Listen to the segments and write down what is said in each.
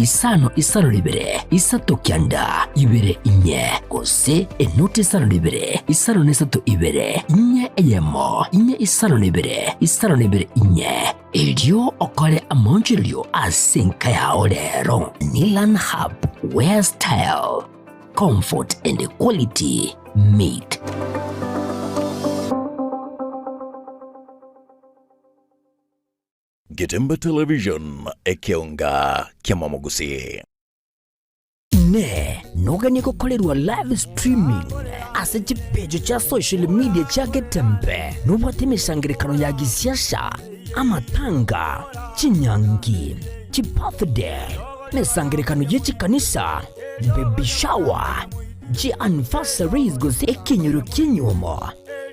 Isano isano na ibere, isato kianda, ibere inye, gose enoti isano na ibere, isano na isato ibere, inye eyemo, inye isano na ibere, isano na ibere inye. Erio okore amaonchorerio ase enka yao rero. Nilan Hub, where style, comfort and quality meet. Getembe Television, ekeonga ki'amamogusii. Inee! Noganie gokorerwa live streaming ase chipeji chia social media chia Getembe? Nobwate emesangererekano ya gisiasa, amatanga, chinyangi, chibirthday, emesangererekano ye chikanisa, baby shower, chianniversaries gose ekenyoro ki'enyuomo,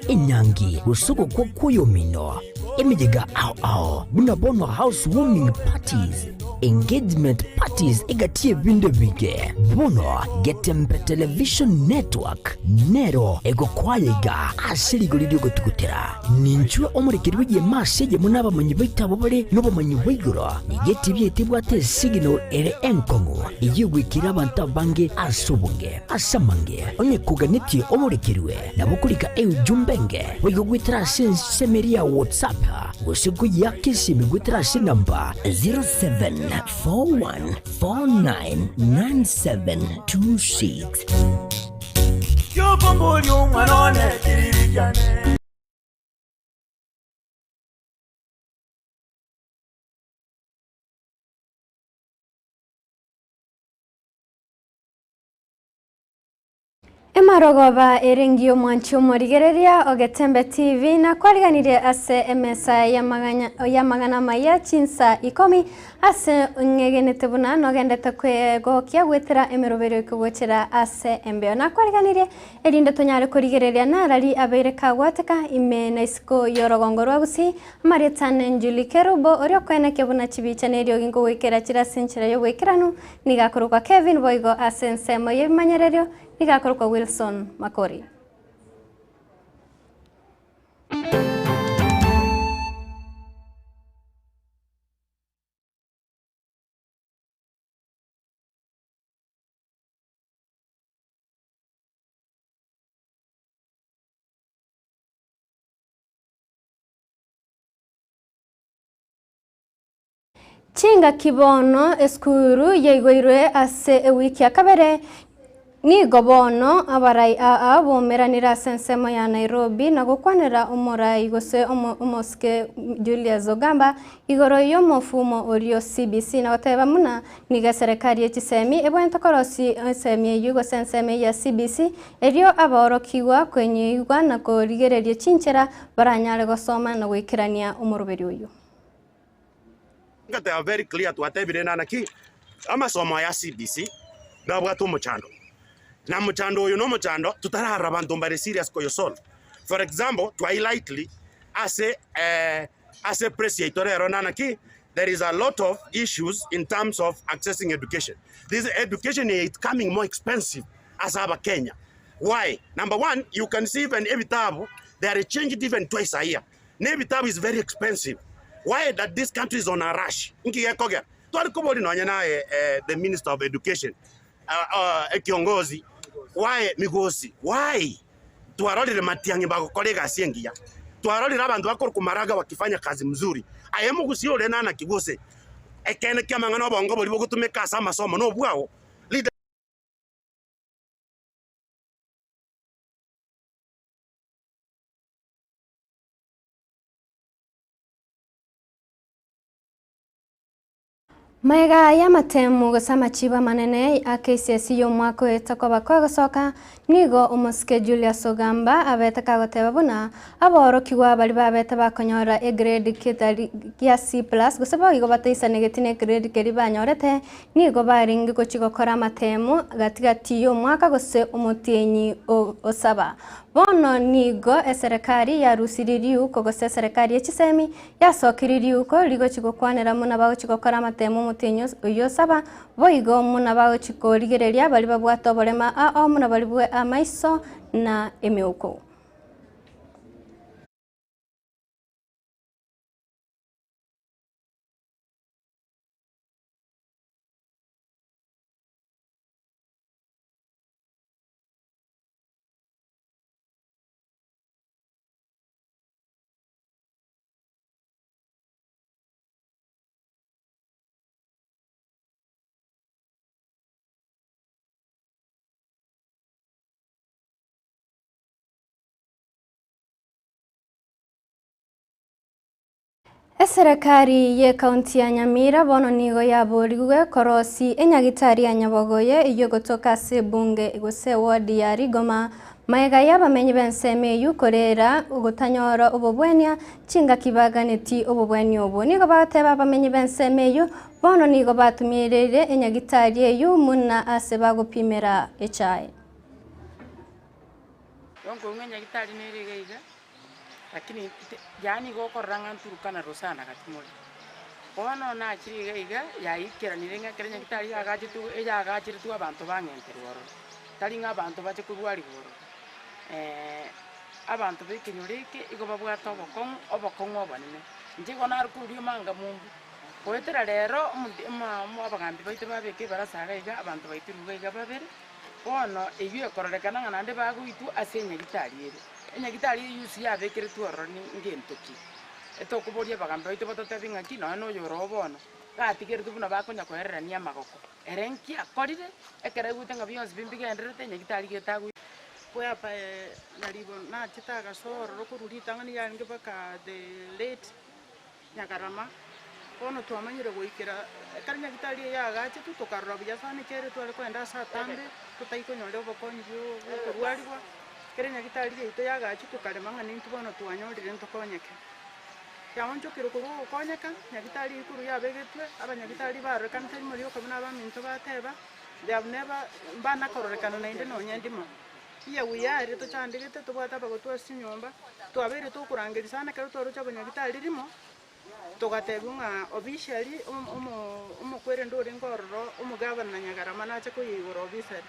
enyangi gose ogokwa kw'oyomino, emeyega ao ao buna bono house warming parties, engagement parties egati y'ebinto ebinge. Bono Getembe Television Network nero egokwaya iga ase rigori ri'ogotugutera. Ninchwe omorekeri bw'egeema ase eyemo nabamanyi baito abwo bare nobomanyi bwa igoro. Nigo etibi yaito ebwate esignal ere enkong'u eyio egwekire abanto abange ase obonge. Ase amange, onye koganetie omorekerwe, nabo okorika eujumbe enge boigo goetera ase ensemo eria ya WhatsApp gose koyiaka esimi goetera ase enamba 0741499726. Kiokomboria omwana one kiriri kiane. Emarogoba ere engiya omwanchi omorigereria o Getembe TV nakwariganirie ase emesa y'amagana amaya chinsa ikomi ase ng'egenete buna nogendete kwegokia goetera emeroberio ekogochera ase embeo. Nakwariganirie erinde tonyare korigereria narari abeire kagwateka ime na isiko y'orogongo rwa Gusii amarieta ane Julie Kerubo oria okoenekia buna chibicha na eriogi nkogoikera chire ase enchera y'oboikeranu Nigo akorokwa Kevin boigo ase ensemo y'ebimanyererio nigo akorokwa Wilson Makori. Chingaki bono esukuru yaigoirwe ase ewiki ya kabere, nigo bono abarai aa baumeranire ase ensemo ya Nairobi na gokwanera omorai gose omosike Julius Ogamba igoro y'omofumo orio CBC na goteba buna nigo eserekari ye chisemi ebwenerete korosia esemi eyio gose ensemo eyio ya CBC erio abaorokigwa kwenyeigwa na korigereria chinchera baranyare gosoma na goikerania omoroberi oyio. Ngateba very clear twatebire nana ki amasomo aya CBC nabwate omochando na omochando oyo nomochando totararora abanto mbare serious koyosolve. For example twai lightly ase ase press yaito rero nana ki there is a lot of issues in terms of accessing education. This education eye it's coming more expensive ase abakenya. Why? Number one you can see even ebitabu they are changed even twice a year. Na ebitabu is very expensive why that this country is on a rush nki gekogera tware koboria nonye naye the minister of education ekiongozi why migosi why twarorire matiang'i bagokora egasi engiya twarorire abanto bakorokwa maraga wakifanya kazi mzuri aye mogusie ore nanaki gose ekeene kia amang'ana obongo boria bogotumeka ase amasomo nobwao leader. Magega y'amatemu gose amachibo amanene a KCSE y'omwaka oete koba kogosoka, nigo omosike Julius Ogamba abete kagoteba buna aborokigwa baria babete bakonyora egrade ketari gia C plus gose boigo bataisanegeti ne egrade keria banyorete nigo barenge gochia gokora amatemu gati gati y'omwaka gose omotienyi o saba. Bono nigo eserekari yarusirie riuko gose eserekari ye chisemi yasokirie riuko rigochia gokwanera muna bagochia gokora amatemo omotienyi oyio osaba, boigo muna bagochia korigereria baria babwate oborema ao muna baria bwe amaiso na emeuko. Eserekari y'ekaunti ya Nyamira bono nigo yaborigwe korosi enyagitari ya Nyabogoye eyio egotoka ase ebunge gose eward ya Rigoma magega y'abamenyi b'ensemo eyio korera ogotanyora obobwenia chingaki baganeti obobwenia obwo. Nigo bagoteba abamenyi b'ensemo eyio bono nigo batumireire enyagitari eyio muna ase bagopimera echae. Nkoigwa ng'a enyagitari nere iga iga. Lakini yaani igo okorora ng'a nturukana rosana gati more. Bono nachire iga iga, yaikeranire ng'a ekero nyagetari yagachetwe eyagacheretwe abanto bang'enterwe ororo, tari ng'a abanto bache korwarigwa ororo. Abanto ba ekenyoro eke igo babwate obokong'u, obokong'u obonene. Inche igo nare korwa riomanga mumbu, goetera rero omonto omo omo abagambi baito babeka ebarasa iga iga, abanto baitirwe iga iga babere, bono eywo ekororekana ng'a naende bagoitwa ase enyagitari ere. Enyagitari eyusu yabekeretwe ororo ngento ki? Etokoboria abagambi baito batotebie ng'aki nonya noyo oroo bono, gatigeretwe buna bakonya koererania amagoko. Ere nki akorire ekero aigwete ng'a bionsi bi mbigendererete enyagitari getagwe. Whereby Nyaribo nachete agasoa ororo korwa ritang'ani yarenge mpaka the late Nyagarama, bono twamanyire goikera ekero nyagitari eye yaagachetwe tokarora buya sana ekiagera tware kogenda ase atambe totaikonyora obokonyi bwa okorwarigwa, ekero nyagitari yaito yaagachwa tokarema ng'a nintwe bono twanyorire ntokonyeke. Yaonchokire korwa ogokonyeka, nyagitari eywo korwa yabegetwe, abanyagitari barorekanete rimo rioka buna abaminto bateba, they have never mbana kororekana naende nonye ndimo. Here we are tochandegete tobwate abagotu ase chinyomba, twabeire tokorangeria sana ekero twaroche abanyagitari rimo, togatebiwa ng'a officially omo omo omokwerende orenge ororo omogavana Nyagarama nache koyeigora ofisari.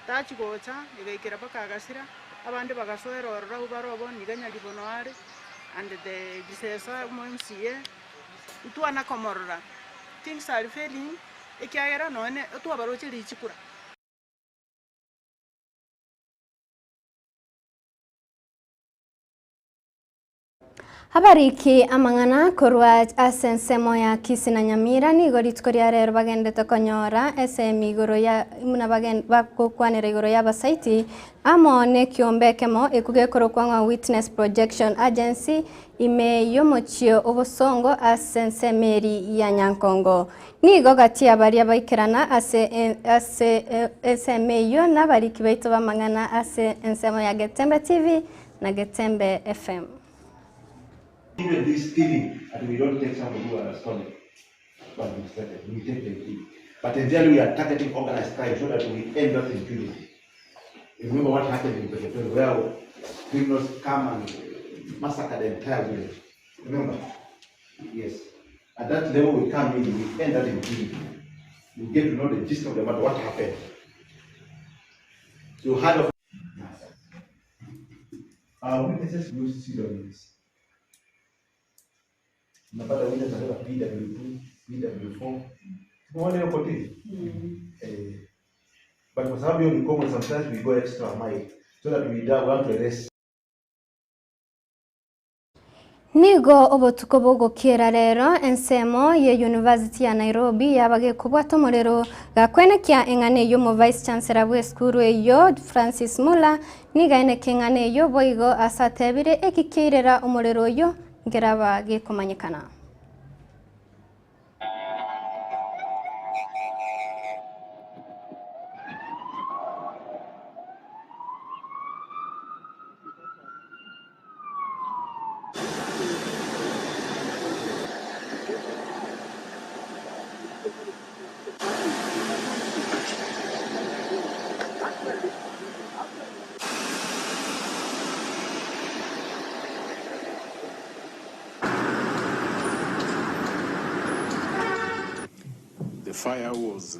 Tachi gocha, egaikera mpaka agasira, abande bagasoera ororo abwo bare obo niga Nyaribono are, and the Gisesa omo MCA, ntwana komorora, things are failing, ekiagera nonye twabaroche richikura. Abariki amang'ana korwa ase ensemo ya Kisii na Nyamira nigo rituko ria rero bagendete konyora esemi igoro ya buna bagokwanera igoro y'abasaiti amo nekiombe ekemo ekio gekorokwa ng'a Witness Projection Agency ime y'omochie obosongo ase ensemo eri ya Nyankongo. Nigo gati ya baria baikerana ase ase ensemo eyio nabariki baito b'amang'ana ase ensemo ya Getembe TV na Getembe FM. Even this stealing, and we don't take somebody who has stolen, but we started, we take the thief. But in general, we are targeting organized crime so that we end up impunity. Remember what happened in Mpeketoni, where criminals come and massacre the entire village. Remember? Yes. At that level, we come in, we end that impunity. We get to know the gist of the matter, what happened. So, heard of Our witnesses use pseudonyms. Unapata witness anasema PW2, PW4. Umeona hiyo kotini? Eh, but kwa sababu hiyo ni common, sometimes we go extra mile so that we don't want to erase. Nigo obotuko bogokiera rero ensemo ye University ya Nairobi yabagekobwata omorero gakwenekia eng'ana eywo omo Vice Chancellor bwa esukuru eywo Francis Mula niga eneke eng'ana eywo boigo ase atebire eki kiairera omorero oywo nkeraba gekomanyekana. The fire was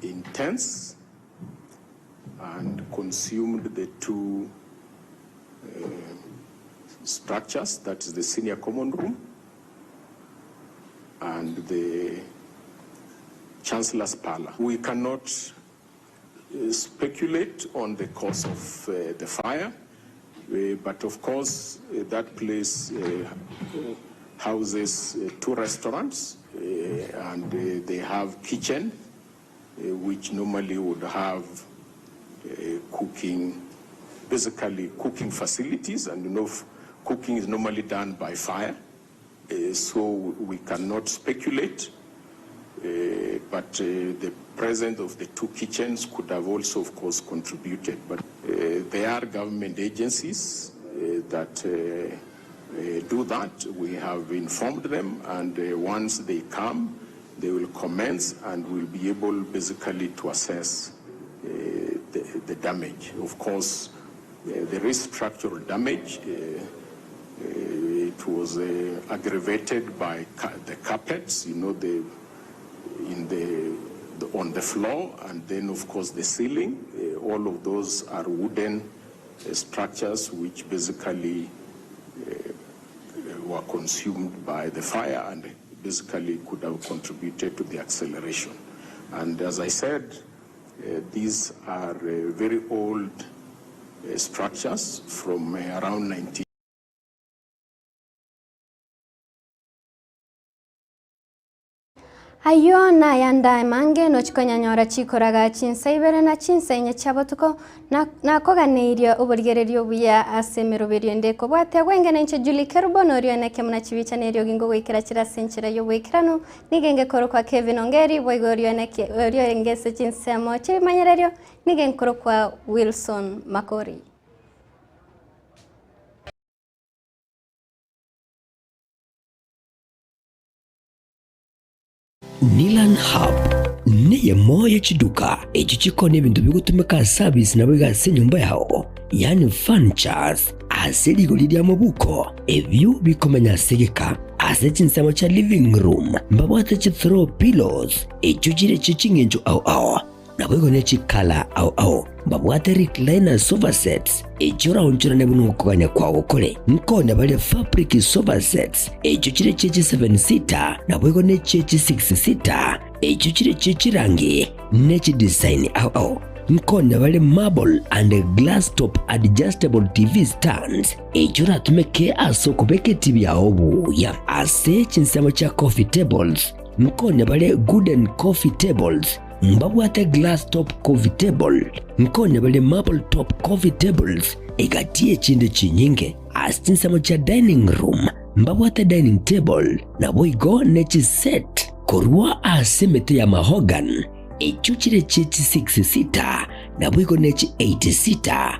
intense and consumed the two structures, that is the senior common room and the chancellor's parlor. We cannot speculate on the cause of the fire, but of course that place houses two restaurants and they have kitchen, which normally would have cooking, basically cooking facilities, and you know, cooking is normally done by fire. So we cannot speculate, but the presence of the two kitchens could have also of course contributed. But there are government agencies that do that. We have informed them and once they come, they will commence and we'll be able basically to assess the, the damage. Of course, there is structural damage. It was aggravated by the carpets, you know, the, in the, the, on the floor, and then of course the ceiling. All of those are wooden structures which basically were consumed by the fire and basically could have contributed to the acceleration. And as I said, these are very old structures from around 19. Ayio nayande amange nochikonyanyora chikoraga chinsa ibere na chinsa inye chia botuko, nakoganeirie oborigereria obuya ase emeroberio ende ekobwatia gwenge na inche Julie Kerubo norio eneke muna chibicha na eriogi ngogoikera chire ase enchera y'oboikeranu nigo engekorokwa Kevin Ongeri boigo orio eneke orio orenge ase chinsemo chi'ebimanyererio nigo enkorokwa Wilson Makori. Nilan Hub neyemo ye chiduka echio chikoonia ebinto bigotumeka ase service naboigo ase enyomba yao, yaani furnitures, ase rigori ria mobuko, ebio bikomenya ase egeka. Ase chinsemo chia living room mbabwate chi throw pillows echio chire chie ching'encho ao ao. Naboigo ne chikala ao ao mbabwate recliner sofa sets, echio oraonchorane buna okogania kwao kore. Nkonya bare fabric sofa sets, echio chire chie chi seven seater, naboigo ne chie chi six seater, echio chire chie chirangi ne chidesign ao ao. Nkonya bare marble and glass top adjustable TV stands, echio oratumeke ase okobeka etibi yao buya. Ase chinsemo chia coffee tables, nkonya bare wooden coffee tables, Mbabwate glass top coffee table, nkonya bare marble top coffee tables, egati y'echinde chinyinge. Ase chinsemo chia dining room mbabwate dining table, naboigo ne chiset korwa ase emete ya mahogany, echio chire chie chi six seater, naboigo ne chi eight seater.